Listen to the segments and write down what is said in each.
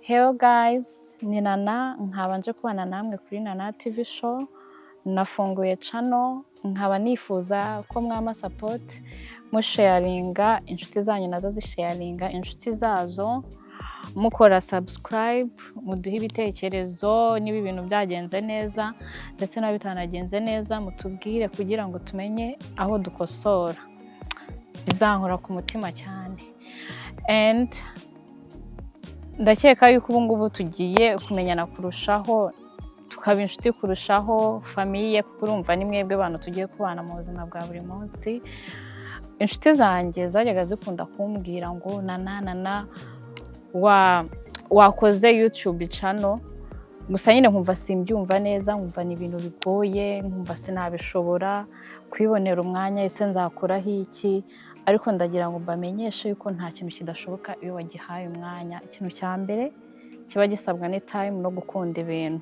Hello guys, ni Nana, nkaba nje kubana namwe kuri Nana TV Show. Nafunguye channel, nkaba nifuza ko mwampa support, musharinga inshuti zanyu, nazo zisharinga inshuti zazo, mukora subscribe, muduhe ibitekerezo niba ibintu byagenze neza, ndetse niba bitanagenze neza mutubwire kugira ngo tumenye aho dukosora. Bizankora ku mutima cyane. And ndakeka yuko ubu ngubu tugiye kumenyana kurushaho, tukaba inshuti kurushaho, famille, kuko urumva ni mwebwe bantu tugiye kubana mu buzima bwa buri munsi. Inshuti zanjye zajyaga zikunda kumbwira ngo: "Nana, Nana, wakoze YouTube channel?" Gusa nyine nkumva simbyumva neza, nkumva ni ibintu bigoye, nkumva sinabishobora kwibonera umwanya, ese nzakoraho iki? Ariko ndagira ngo mbamenyeshe yuko nta kintu kidashoboka iyo wagihaye umwanya. Ikintu cya mbere kiba gisabwa ni time no gukunda ibintu.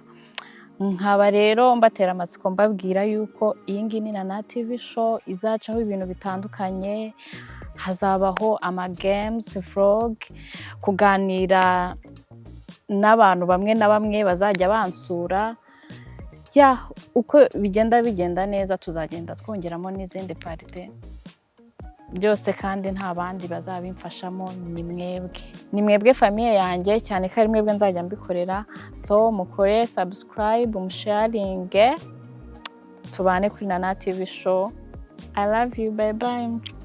Nkaba rero mbatera amatsiko, mbabwira yuko iyi ngiyi ni Nana TV Show, izacaho ibintu bitandukanye. Hazabaho ama games, vlog, kuganira n'abantu bamwe na bamwe bazajya bansura. Ya, uko bigenda bigenda neza, tuzagenda twongeramo n'izindi part byose, kandi nta bandi bazabimfashamo, ni mwebwe, ni mwebwe famille yanjye, cyane ko ari mwebwe nzajya mbikorera. So mukore subscribe, musharinge, tubane kuri Nana TV Show. I love you, bye bye.